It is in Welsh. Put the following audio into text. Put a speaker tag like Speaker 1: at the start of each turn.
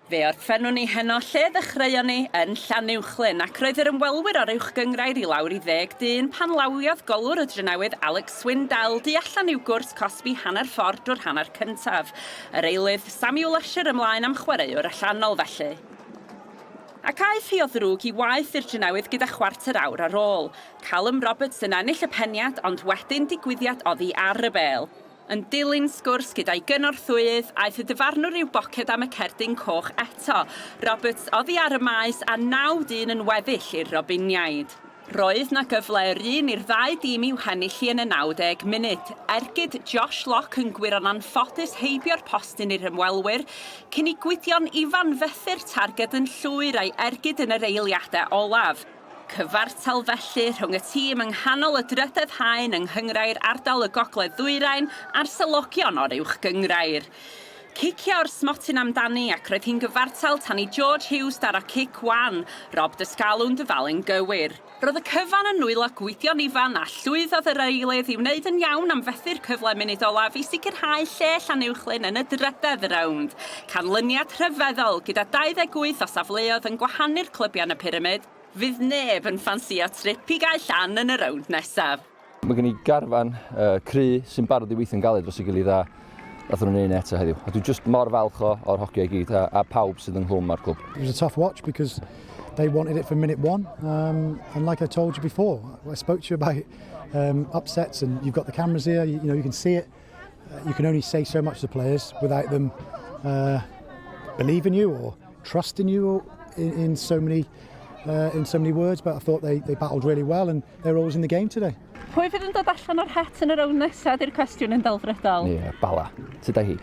Speaker 1: Fe orffennwn ni heno lle ddechreuon ni, yn Llanuwchllyn, ac roedd yr ymwelwyr o'r Uwch Gynghrair i lawr i ddeg dyn pan lawiodd golwr y Drenewydd Alex Swindell du allan i'w gwrs cosbi hanner ffordd drwy'r hanner cyntaf. Yr eilydd, Samuel Usher ymlaen am chwaraewr allanol felly. Ac aeth hi o ddrwg i waeth i'r Drenewydd gyda chwarter awr ar ôl. Callum Roberts yn ennill y peniad ond wedyn digwyddiad oddi ar y bêl. Yn dilyn sgwrs gyda'i gynorthwyydd, aeth y dyfarnwr i'w boced am y cerdyn coch eto. Roberts oddi ar y maes a naw dyn yn weddill i'r Robiniaid. Roedd 'na gyfle yr un i'r ddau dîm i'w hennill hi yn y 90 munud. Ergyd Josh Locke yn gwyro'n anffodus heibio'r postyn i'r ymwelwyr, cyn i Gwydion Ifan fethu'r targed yn llwyr a'i ergyd yn yr eiliadau olaf. Cyfartal felly rhwng y tîm yng nghanol y drydedd haen yng Nghynghrair Ardal y Gogledd Ddwyrain a'r selogion o'r Uwch Gynghrair. Cicio o'r smotyn amdani ac roedd hi'n gyfartal tan i George Hughes daro cic wan, Rob Dysgalw'n dyfalu'n gywir. Roedd y cyfan yn nwylo Gwydion Ifan a llwyddodd yr eilydd i wneud yn iawn am fethu'r cyfle munud olaf i sicrhau lle Llanuwchllyn yn y drydedd rownd. Canlyniad rhyfeddol, gyda 28 o safleoedd yn gwahanu'r clybiau yn y pyramid, fydd neb yn ffansïo trip i Gae Llan yn y rownd nesaf.
Speaker 2: Mae gen i garfan uh, cry sy'n barod i weithio'n galed dros ei gilydd a nath nhw'n un eto heddiw. A dwi just mor falch o, o'r hogiau i gyd a, a pawb sydd ynghlwm â'r clwb.
Speaker 3: It was a tough watch because they wanted it from minute one. And like I told you before, I spoke to you about upsets and you've got the cameras here, you can see it. You can only say so much to players without them believing you or trusting you in so many words. But I thought they battled really well and they were always in the game today.
Speaker 1: Pwy fydd yn dod allan o'r het yn y rownd nesaf, di'r cwestiwn yn delfrydol.
Speaker 2: Ie, yeah, Bala. Tyda hi.